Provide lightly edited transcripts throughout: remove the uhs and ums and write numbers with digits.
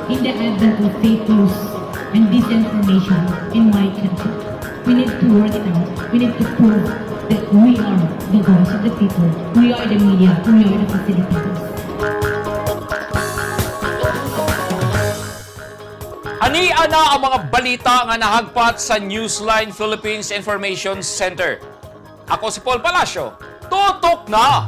In the advent of fake news and disinformation in my country, we need to work it out. We need to prove that we are the voice of the people. We are the media. We are the facilitators. Ani ana ang mga balita nga nahagpat sa Newsline Philippines Information Center. Ako si Paul Palacio. Tutok na!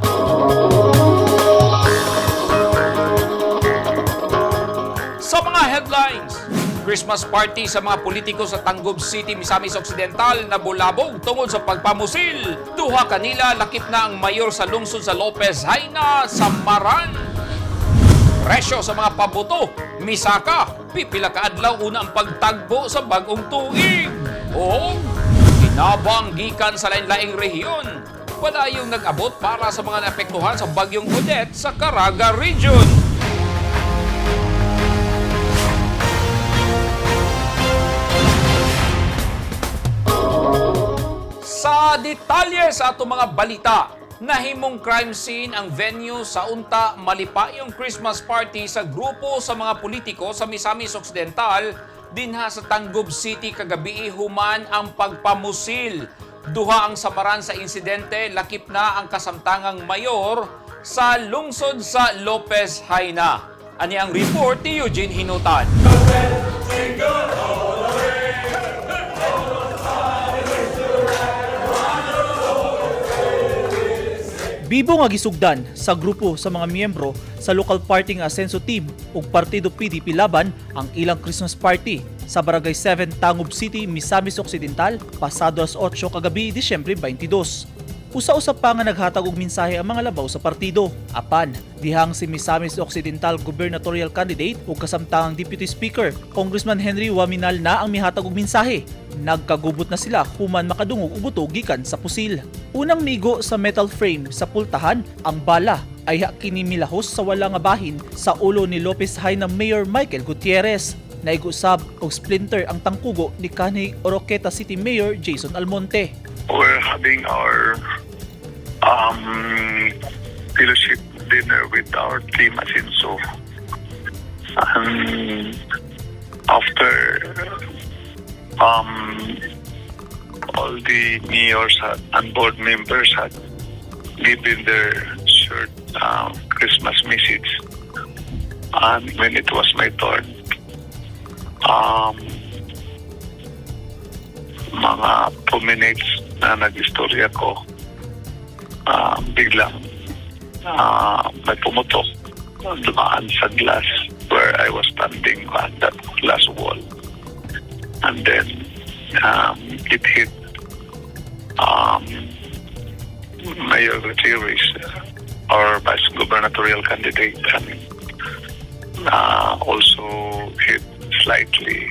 Sa mga headlines, Christmas party sa mga politiko sa Tangub City, Misamis Occidental na bulabog tungod sa pagpamusil. Duha kanila lakip na ang mayor sa lungsod sa Lopez Haina sa Maran. Presyo sa mga pabuto, misaka, pipila ka adlaw una ang pagtagbo sa bagong tuig. O kinabang gikan sa lain-laing rehiyon. Padayong nag-abot para sa mga naapektuhan sa bagyong Odette sa Caraga Region. Sa detalye sa atong mga balita, nahimong crime scene ang venue sa unta malipayong Christmas party sa grupo sa mga politiko sa Misamis Occidental dinha sa Tangub City kagabi human ang pagpamusil. Duha ang samaran sa insidente, lakip na ang kasamtangang mayor sa lungsod sa Lopez Haina. Ani ang report ni Eugene Hinutan. Bibo nga gisugdan sa grupo sa mga miyembro sa local party nga Asenso Team ug Partido PDP Laban ang ilang Christmas party sa Barangay 7 Tangub City, Misamis Occidental pasado alas 8 kagabi, Disyembre 22. Usa-usa pa nga naghatag og mensahe ang mga labaw sa partido. Apan, dihang si Misamis Occidental gubernatorial candidate ug kasamtangang Deputy Speaker, Congressman Henry Waminal na ang mihatag og mensahe. Nagkagubot na sila human makadungog og buto gikan sa pusil. Unang migo sa metal frame sa pultahan, ang bala ay kini milahos sa wala nga bahin sa ulo ni Lopez High na Mayor Michael Gutierrez. Naigusab og splinter ang tangkugo ni kanhi Oroqueta City Mayor Jason Almonte. We're having our fellowship dinner with our team Asinso. And after all the mayors and board members had given their short Christmas message, and when it was my turn, mga 2 minutes na nag-istorya ko, biglang may pumutok, dumaan sa glass where I was standing on that glass wall. And then it hit Mayor Gutierrez, our vice gubernatorial candidate, and also hit slightly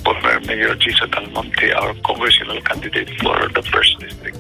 former Mayor Jason Almonte, our congressional candidate for the first district.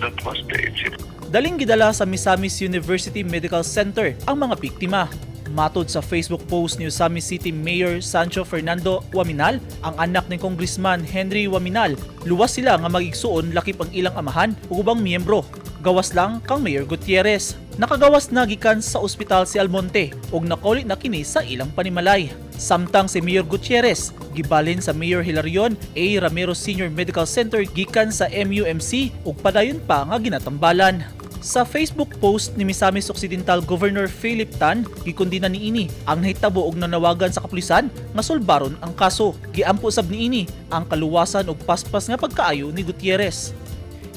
That was the incident. Daling gidala sa Misamis University Medical Center ang mga biktima. Matod sa Facebook post ni Misamis City Mayor Sancho Fernando Waminal, ang anak ni Congressman Henry Waminal, luwas sila nga magigsuon lakip ang ilang amahan ug ubang miyembro. Gawas lang kang Mayor Gutierrez. Nakagawas na gikan sa ospital si Almonte ug nakauli na kini sa ilang panimalay. Samtang si Mayor Gutierrez gibalhin sa Mayor Hilarion A. Ramiro Senior Medical Center gikan sa MUMC ug padayon pa nga ginatambalan. Sa Facebook post ni Misamis Occidental Governor Philip Tan, gikondina niini ang nahitabo og nanawagan sa kapulisan nga sulbaron ang kaso. Giampo sab niini ang kaluwasan og paspas nga pagkaayo ni Gutierrez.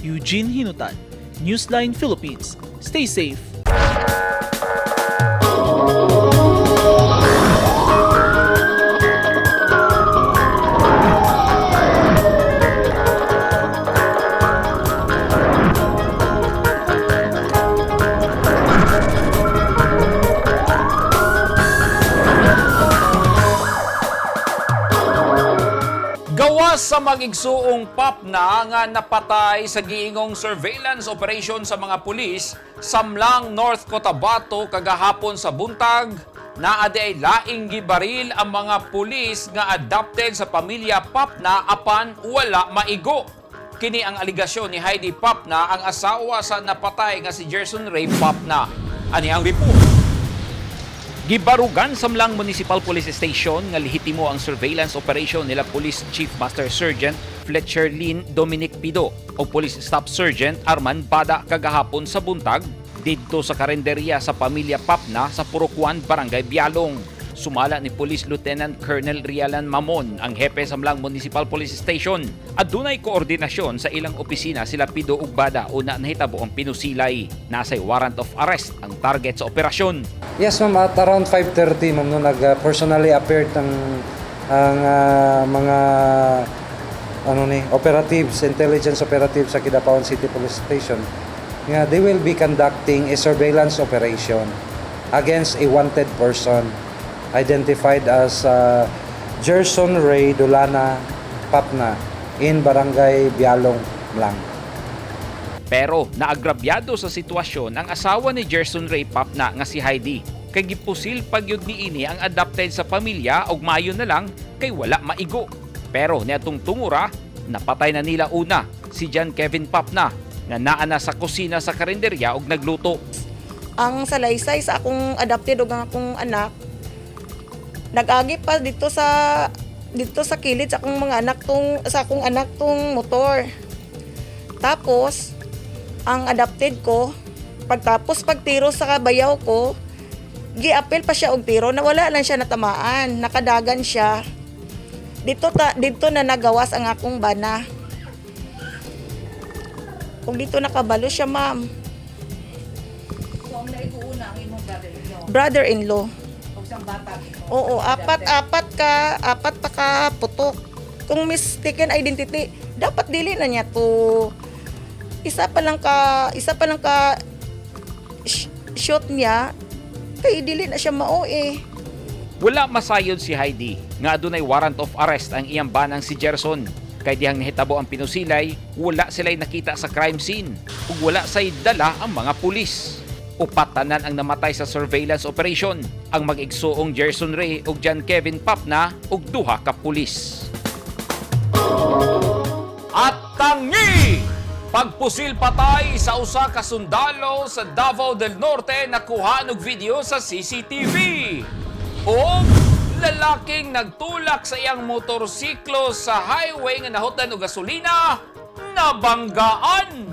Eugene Hinutan, Newsline Philippines. Stay safe. Gawas sa magigsuong PAPNA nga napatay sa giingong surveillance operation sa mga pulis samlang North Cotabato kagahapon sa buntag, naa di ay laing gibaril ang mga pulis nga adopted sa pamilya Papna apan wala maigo. Kini ang aligasyon ni Heidi Papna, ang asawa sa napatay nga si Gerson Ray Papna. Ani ang report. Gibarugan sa M'lang Municipal Police Station nga lehitimo ang surveillance operation nila Police Chief Master Sergeant Fletcher Lynn Dominic Pido o Police Staff Sergeant Arman Bada kagahapon sa buntag didto sa karinderya sa pamilya Papna sa Purok 1, Barangay Bialong. Sumala ni Police Lieutenant Colonel Rialan Mamon ang hepe sa M'lang Municipal Police Station. Adunay koordinasyon sa ilang opisina sila Pido ug Bada una nahitabo ang pinusilay. Nasay warrant of arrest ang target sa operasyon. Yes, ma'am, at around 5:30, ma'am, no, nag-personally appeared ang mga ano ni operatives, intelligence operatives sa Kidapawan City Police Station. Nga they will be conducting a surveillance operation against a wanted person identified as Gerson Ray Dulana Papna in Barangay Bialong, M'lang. Pero naagrabyado sa sitwasyon ang asawa ni Gerson Ray Papna nga si Heidi. Kay gipusil pagyud niini ang adopted sa pamilya og mayo na lang kay wala maigo. Pero niadtong tungura, napatay na nila una si John Kevin Papna nga naa na sa kusina sa karinderya og nagluto. Ang salaysay sa akong adopted ug ang akong anak, nag-agi pa dito sa kilid sa akong mga anak tong sa akong anak tong motor. Tapos ang adopted ko, pagtapos pagtiro sa kabayaw ko, giapil pa siya og tiro na wala lang siya natamaan, nakadagan siya. Dito na nagawas ang akong bana. Kung dito nakabalo siya, ma'am. So, ang naiguuna ang imong brother-in-law. Brother-in-law. Ug sang bata imo. Oo, apat pa ka putok. Kung mistaken identity, dapat dili na niya to. Isa pa lang ka shoot niya, kay dili na siya mao eh. Wala masayod si Heidi nga adunay warrant of arrest ang iyang banang si Gerson. Kay dihang nahitabo ang pinusilay, wala sila'y nakita sa crime scene ug wala say dala ang mga pulis. Upat tanan ang namatay sa surveillance operation, ang mag-igsuong Gerson Ray ug John Kevin Papna ug duha ka pulis. At tangi! Pagpusil patay sa usa ka sundalo sa Davao del Norte, nakuha og video sa CCTV. O lalaking nagtulak sa iyang motorsiklo sa highway nga nahutdan og gasolina, nabanggaan.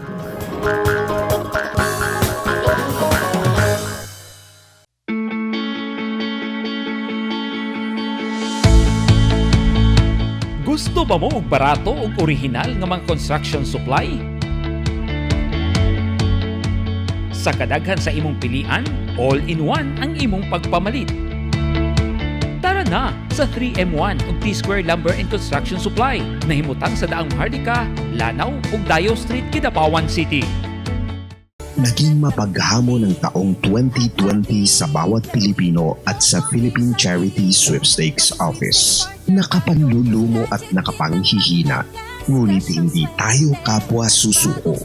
Gusto ba mo og barato ug orihinal nga mga construction supply? Sa kadaghan sa imong pilian, all-in-one ang imong pagpamalit. Tara na sa 3M1 ug T-Square Lumber and Construction Supply na himutang sa Daang Maharlika, Lanao ug Dayo Street, Kidapawan City. Naging mapaghamon ang taong 2020 sa bawat Pilipino at sa Philippine Charity Sweepstakes Office. Nakapanlulumo at nakapanghihina, ngunit hindi tayo kapwa susuko.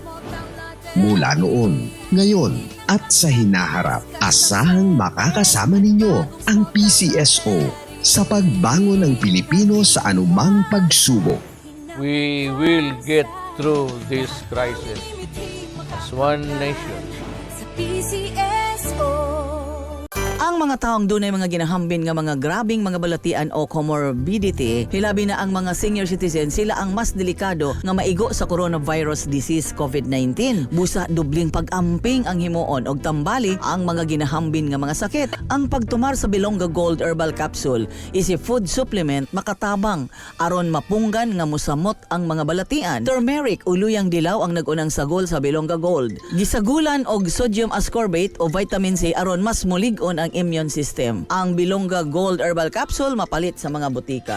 Mula noon, ngayon at sa hinaharap, asahang makakasama ninyo ang PCSO sa pagbangon ng Pilipino sa anumang pagsubok. We will get through this crisis as one nation. Sa PCSO. Ang mga taong dunay mga ginahambin nga mga grabing mga balatian o comorbidity, hilabi na ang mga senior citizen, sila ang mas delikado nga maigo sa coronavirus disease COVID-19. Busa dubling pag-amping ang himuon og tambali ang mga ginahambin nga mga sakit. Ang pagtumar sa Bilongga Gold Herbal Capsule is a food supplement makatabang aron mapunggan nga musamot ang mga balatian. Turmeric o luyang dilaw ang nag-unang sagol sa Bilongga Gold. Gisagulan og sodium ascorbate o vitamin C aron mas mulig-on ang immune system. Ang Bilongga Gold Herbal Capsule mapalit sa mga botika.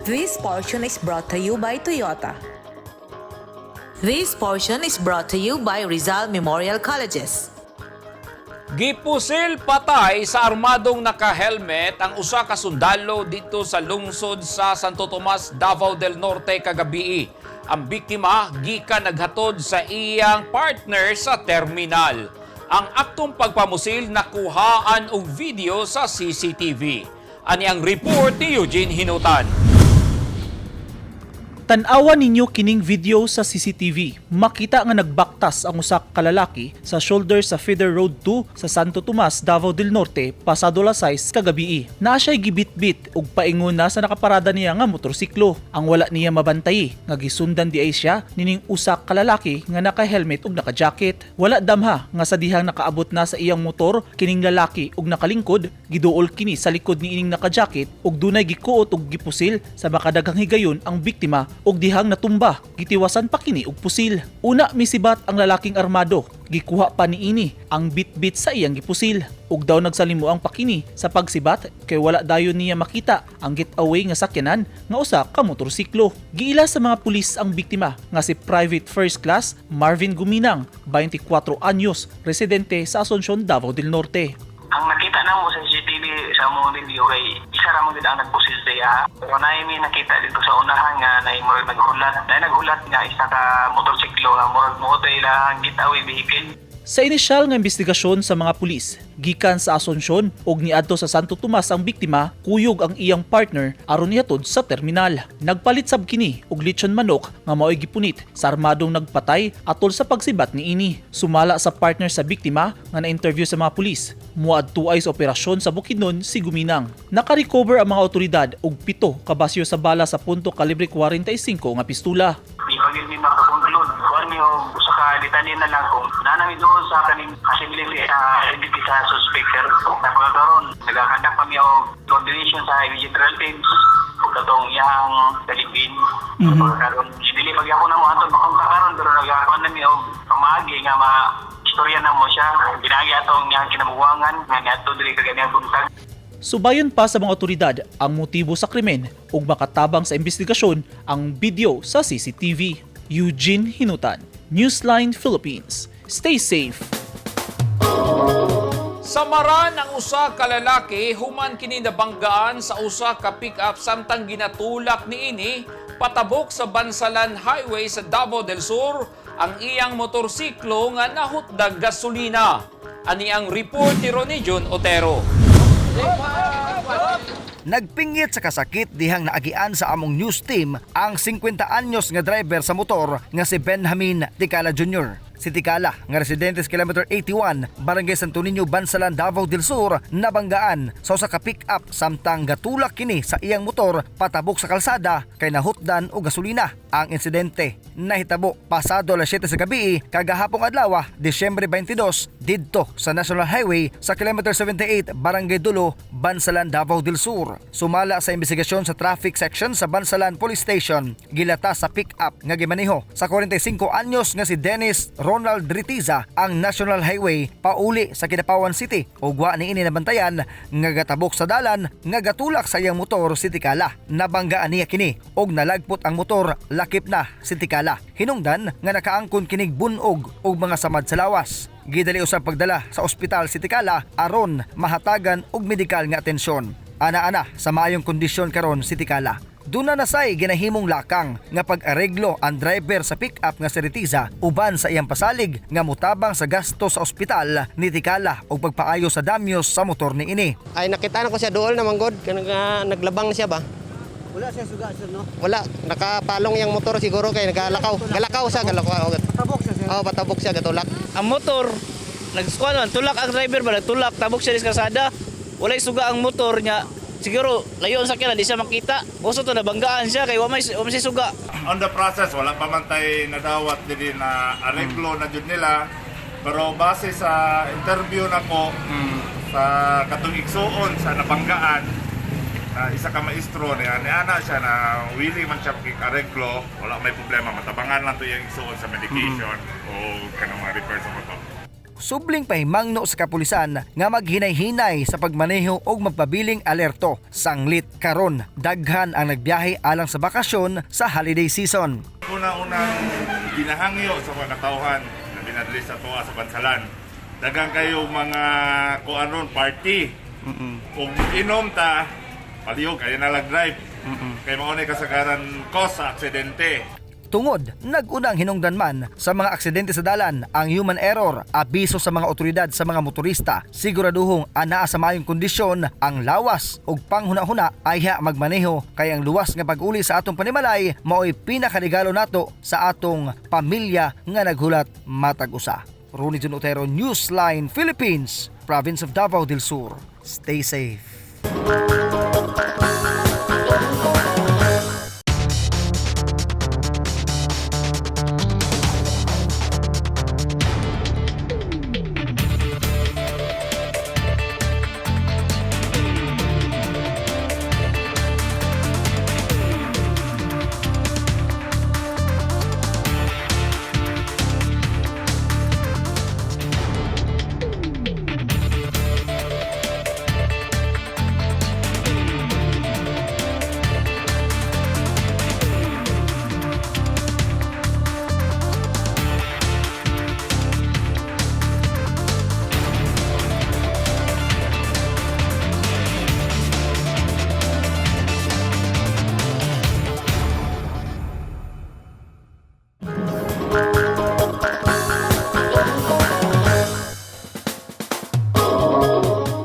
This portion is brought to you by Toyota. This portion is brought to you by Rizal Memorial Colleges. Gipusil patay sa armadong naka-helmet ang usa ka sundalo dito sa lungsod sa Santo Tomas, Davao del Norte kagabii. Ang biktima gikan naghatod sa iyang partner sa terminal. Ang aktong pagpamusil nakuhaan og video sa CCTV. Ani ang report ni Eugene Hinutan. Tan-awa ninyo kining video sa CCTV. Makita nga nagbaktas ang usa ka lalaki sa shoulder sa Feeder Road 2 sa Santo Tomas, Davao del Norte, pasado alas 6 kagabii. Naa siya'y gibitbit ug paingon na sa nakaparada niya nga motorsiklo. Ang wala niya mabantay nga gisundan diay siya nining usa ka lalaki nga naka-helmet ug naka-jacket. Wala damha nga sa dihang nakaabot na sa iyang motor kining lalaki ug nakalingkod, giduol kini sa likod ni ining naka-jacket ug dunay gikuot ug gipusil sa makadaghang higayon ang biktima ug dihang natumba, gitiwasan pa kini og pusil. Una misibat ang lalaking armado, gikuha pa niini ang bitbit sa iyang gipusil. Ug daw nagsalimuang pa kini sa pagsibat kay wala dayon niya makita ang getaway nga sakyanan nga usa ka motorsiklo. Giila sa mga pulis ang biktima nga si Private First Class Marvin Guminang, 24 anyos, residente sa Asuncion, Davao del Norte. Ang nakita namo sa CCTV sa among video kay isa ra man gud ang nagpusil sa iya. Pero naay mi nakita dito sa unahan nga naay murag naghulat. Naay naghulat nga isa ka motorsiklo nga murag mao to ilang getaway vehicle. Sa inisyal nga investigasyon sa mga pulis, gikan sa Asuncion ug niadto sa Santo Tomas ang biktima, kuyog ang iyang partner aron nihatod sa terminal. Nagpalit sab kini og lechon manok nga mao'y gipunit sa armadong nagpatay atol sa pagsibat niini. Sumala sa partner sa biktima nga na-interview sa mga pulis, muadto ay sa operasyon sa Bukidnon si Guminang. Naka-recover ang mga otoridad og 7 ka basyo sa bala sa punto kalibre 45 nga pistula. Di pa gyud mi makakonclude. Kuan mi og usa ka detalye na lang kung naa na mi doon sa kaning possibility sa identity sa suspect, sir. Sa pagkakaroon, nagakandak pa mi og coordination sa immediate relatives ug katong iyang kalibin. Pagkakaroon, dili pag ako na mo atong pakontak karon, pero nagakuan na mi og pamaagi nga ma istorya na mo siya. Binagi atong iyang kinabuwangan nga niadto diri kaganihang buntag. Subayon pa sa mga otoridad ang motibo sa krimen ug makatabang sa investigasyon ang video sa CCTV. Eugene Hinutan, Newsline Philippines. Stay safe. Samaran ang usa ka lalaki human kini nabanggaan sa usa ka pick-up samtang ginatulak niini patabok sa Bansalan Highway sa Davao del Sur ang iyang motorsiklo nga nahutdag gasolina. Ani ang report ni Ronnie John Otero. Nagpingit sa kasakit dihang naagian sa among news team ang 50 anyos nga driver sa motor nga si Benjamin Tikala Jr. Si Tikala nga residente sa kilometer 81, Barangay Santo Niño, Bansalan, Davao del Sur, nabanggaan sa usa ka pick-up samtang gatulak kini sa iyang motor patabok sa kalsada kay nahutdan og gasolina. Ang insidente nahitabo pasado alas 7 sa gabi kagahapong adlaw, Disyembre 22, didto sa National Highway sa kilometer 78, Barangay Dulo, Bansalan, Davao del Sur. Sumala sa investigasyon sa traffic section sa Bansalan Police Station, gilata sa pick-up nga gimaneho sa 45 anyos nga si Dennis Ronald Ritiza ang National Highway pauli sa Kidapawan City ug wa niini nabantayan nga gatabok sa dalan nga gatulak sa iyang motor si Tikala. Nabanggaan niya kini og nalagpot ang motor lakip na si Tikala. Hinungdan nga nakaangkon kinig bunog og mga samad sa lawas. Gidali usab pagdala sa ospital si Tikala aron mahatagan og medikal nga atensyon. Ana-ana sa maayong kondisyon karon si Tikala. Duna na say ginahimong lakang nga pag-areglo ang driver sa pick-up nga si Ritiza uban sa iyang pasalig nga mutabang sa gasto sa ospital ni Tikala og pagpaayo sa damyos sa motor niini. Ay, nakita na ko siya dool na manggod kanang naglabang na siya ba. Wala siya suga, sir, no? Wala, nakapalong yung motor siguro kay nagalakaw. Galakaw siya, galakaw. Patabok siya, sir. Oh, patabok siya gatulak. Ang motor nagkuan man, tulak ang driver ba, nagtulak, tabok siya sa kalsada. Walay suga ang motor niya. Siguro layo ang sakyanan, di siya makita. Uso to nabanggaan siya kay wa may siya suga. On the process, wala pa man tay nadawat dili na areglo na jud nila. Pero base sa interview nako sa katong igsuon sa nabanggaan, na isa ka maestro niya, niana siya na willing man siya makik-areglo, wala may problema, matabangan lang to yung igsuon sa medication o kanang mga repair sa motor. Subling pahimangno sa kapulisan nga maghinay-hinay sa pagmaneho og magpabiling alerto. Sanglit karon daghan ang nagbiyahe alang sa bakasyon sa holiday season. Una-unang ginahangyo sa mga katawhan na binadli sa tuwa sa Bansalan. Daghang kayo mga kuanon party. Kung inom ta, palihog kayo na lang drive. Kay mao ni kasagaran cause sa aksidente. Tungod, nag-una ang hinungdan man sa mga aksidente sa dalan, ang human error, abiso sa mga otoridad sa mga motorista, siguraduhong anaa sa maayong kondisyon ang lawas ug panghuna-huna ayha magmaneho, kay ang luwas nga pag-uli sa atong panimalay mao'y pinakaregalo nato sa atong pamilya nga naghulat matag usa. Ronnie Jun Otero, Newsline Philippines, Province of Davao del Sur. Stay safe.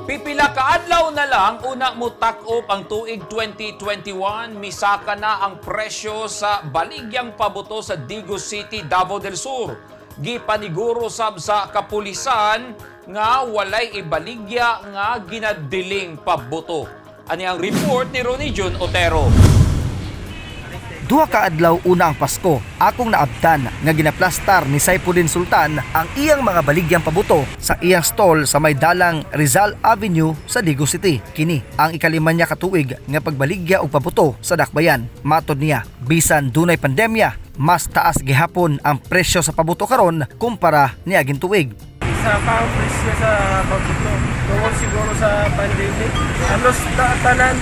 Pipila ka adlaw na lang una mo tak-op ang tuig 2021, misaka na ang presyo sa baligyang pabuto sa Digos City, Davao del Sur. Gipaniguro sab sa kapulisan nga walay ibaligya nga ginadiling pabuto. Ani ang report ni Ronnie Jun Otero. 2 ka adlaw una ang Pasko, akong naabtan nga ginaplastar ni Saifuddin Sultan ang iyang mga baligyang pabuto sa iyang stall sa may dalang Rizal Avenue sa Digos City. Kini ang ikalima niya katuig nga pagbaligya og pabuto sa dakbayan. Matod niya, bisan dunay pandemya, mas taas gihapon ang presyo sa pabuto karon kumpara niaging tuig. Isa pa ang presyo sa pabuto. Tungod siguro sa pandemic. Halos tanan,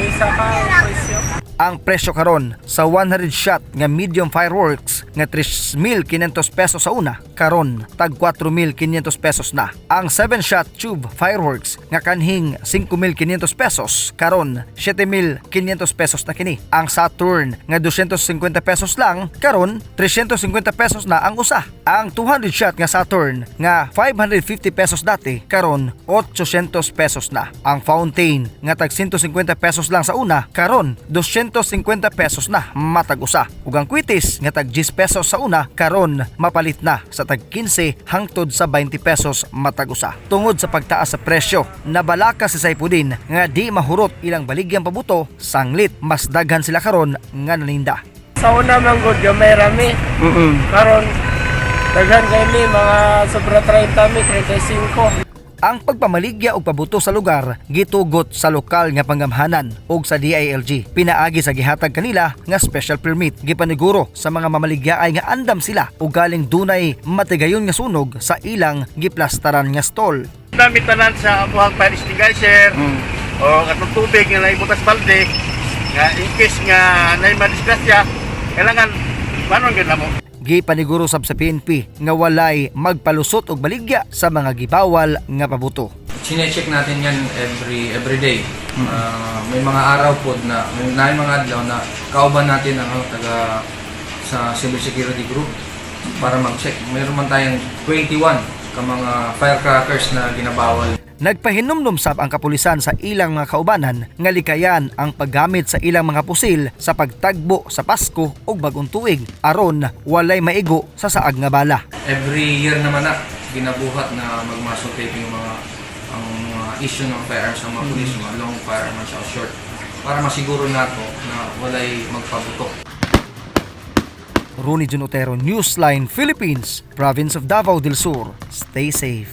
isa pa ang presyo. Ang presyo karon sa 100 shot nga medium fireworks nga 3,500 pesos sa una, karon tag 4,500 pesos na. Ang 7 shot tube fireworks nga kanhing 5,500 pesos, karon 7,500 pesos na kini. Ang Saturn nga 250 pesos lang, karon 350 pesos na ang usa. Ang 200 shot nga Saturn nga 550 pesos dati, karon 800 pesos na. Ang fountain nga tag 150 pesos lang sa una, karon 250 pesos na matag usa. Ug ang kwitis nga tag 10 pesos sa una, karon mapalit na sa tag 15 hangtod sa 20 pesos matag usa. Tungod sa pagtaas sa presyo, nabalaka si Saifuddin nga di mahurot ilang baligyang pabuto, sanglit mas daghan sila karon nga naninda. Sa una man gud gamay rami. Karon daghan kay mi mga sobra 30 mi, 35. Ang pagpamaligya og pabuto sa lugar gitugot sa lokal nga panggamhanan og sa DILG. Pinaagi sa gihatag kanila nga special permit. Gipaniguro sa mga mamaligya ay nga andam sila og galing dunay matigayon nga sunog sa ilang giplastaran nga stall. Dami tanan sa amuhang fire extinguisher o atong tubig nga naibutas balde nga in case nga nay madisgrasya kailangan panon gyud namo. Gipaniguro sab sa PNP nga walay magpalusot og baligya sa mga gibawal nga pabuto. Chine-check natin yan every day. May mga araw po na may mga adlaw na kauban natin ang taga sa Civil Security Group para mag-check. Meron man tayong 21 ka mga firecrackers na ginabawal. Nagpahinumdum sab ang kapulisan sa ilang mga kaubanan nga likayan ang paggamit sa ilang mga pusil sa pagtagbo sa Pasko ug Bagong Tuig aron walay maigo sa saag nga bala. Every year naman na ginabuhat na mag-muscle taping ang mga issue ng firearms ng mga pulis, mga long firearms o short, para masiguro nato na walay magpabutok. Ronnie Jun Otero, Newsline Philippines, Province of Davao del Sur. Stay safe.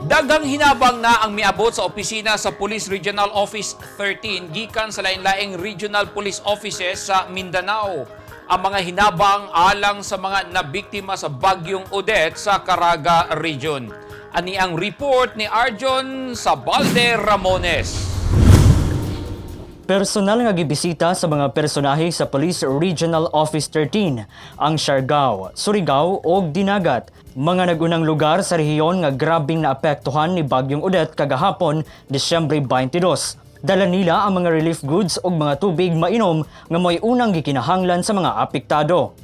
Daghang hinabang na ang miabot sa opisina sa Police Regional Office 13 gikan sa lain-laing regional police offices sa Mindanao. Ang mga hinabang alang sa mga nabiktima sa Bagyong Odette sa Caraga Region. Ani ang report ni Arjon Sabalde Ramones. Personal nga gibisita sa mga personahe sa Police Regional Office 13 ang Siargao, Surigao ug Dinagat, mga nagunang lugar sa rehiyon nga grabing naapektuhan ni Bagyong Odette kagahapon, Disyembre 22. Dala nila ang mga relief goods ug mga tubig mainom nga mo'y unang gikinahanglan sa mga apektado.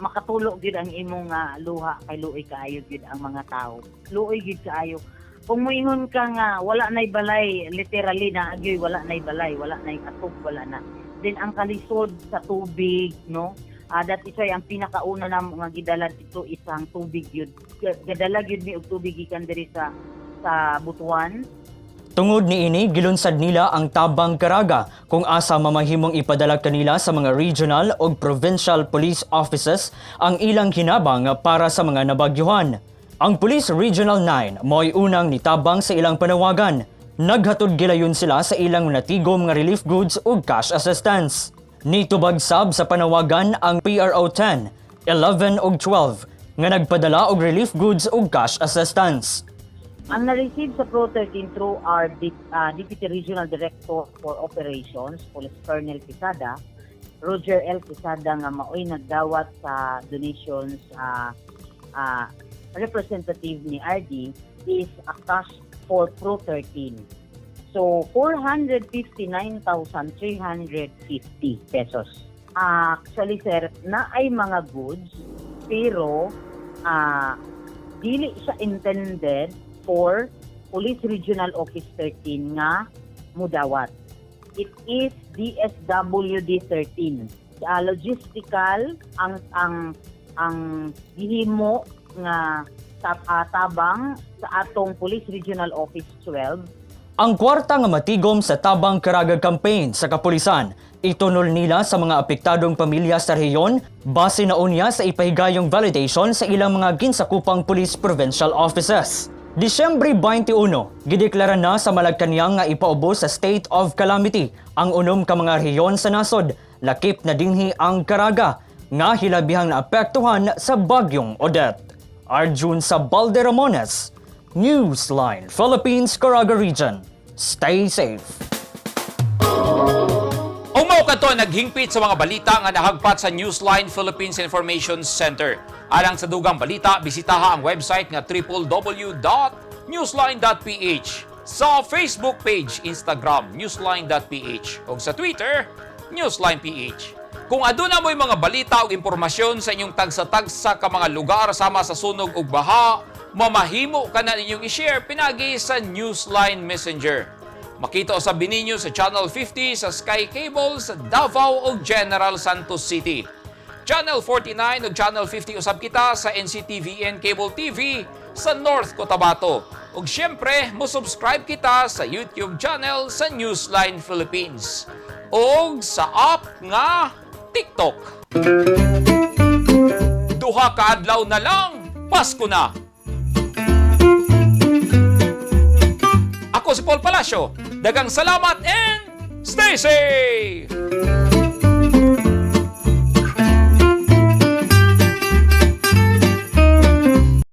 Makatulo gyud ang imong luha kay luoy kaayo gyud ang mga tao. Luoy gyud kaayo. Kung moingon ka nga wala nay balay, literally na agyoy wala nay balay, wala nay atog, wala na. Then ang kalisod sa tubig, no? That is why ang pinakauna namo nga gidala dito isang tubig gyud. Gadala gyud mi og tubig gikan diri sa Butuan. Tungod niini, gilunsad nila ang Tabang Caraga kung asa mamahimong ipadala kanila sa mga regional o provincial police offices ang ilang hinabang para sa mga nabagyuhan. Ang Police Regional 9 mo'y unang nitabang sa ilang panawagan. Naghatod gilayon sila sa ilang natigom nga relief goods ug cash assistance. Nitubag sab sa panawagan ang PRO 10, 11 ug 12 nga nagpadala og relief goods ug cash assistance. Ang na-receive sa Pro 13 through our Deputy Regional Director for Operations, Police Colonel Quesada, Roger L. Quesada, nga maoy nagdawat sa donations representative ni RD, is a cash for Pro 13. So, 459,350 pesos. Actually, sir, naay mga goods, pero dili siya intended for Police Regional Office 13 nga mudawat. It is DSWD 13. Logistical ang gihimo nga tabang sa atong Police Regional Office 12. Ang kwarta nga matigom sa Tabang Caraga campaign sa kapulisan, itunol nila sa mga apektadong pamilya sa rehiyon base na unya sa ipahigayong validation sa ilang mga ginsakupang police provincial offices. Disyembre 21, gideklara na sa Malacañang nga ipaubos sa state of calamity ang 6 ka mga rehiyon sa nasod, lakip na dinhi ang Caraga, nga hilabihang naapektuhan sa Bagyong Odette. Arjun Sabalde Ramones, Newsline, Philippines, Caraga Region. Stay safe. Ug mao kato naghingpit sa mga balita nga nahagpat sa Newsline Philippines Information Center. Alang sa dugang balita, bisitaha ang website nga www.newsline.ph, sa Facebook page, Instagram, newsline.ph ug sa Twitter, newsline.ph. Kung aduna mo'y mga balita o impormasyon sa inyong tagsa-tagsa ka mga lugar sama sa sunog ug baha, mamahimo ka na ninyong i-share pinagi sa Newsline Messenger. Makita usab ninyo sa Channel 50 sa Sky Cable sa Davao ug General Santos City. Channel 49 ug Channel 50 usab kita sa NCTVN Cable TV sa North Cotabato. Ug syempre, mo subscribe kita sa YouTube channel sa Newsline Philippines ug sa app nga TikTok. 2 ka adlaw na lang, Pasko na. Ako si Paul Palacio. Daghang salamat and stay safe!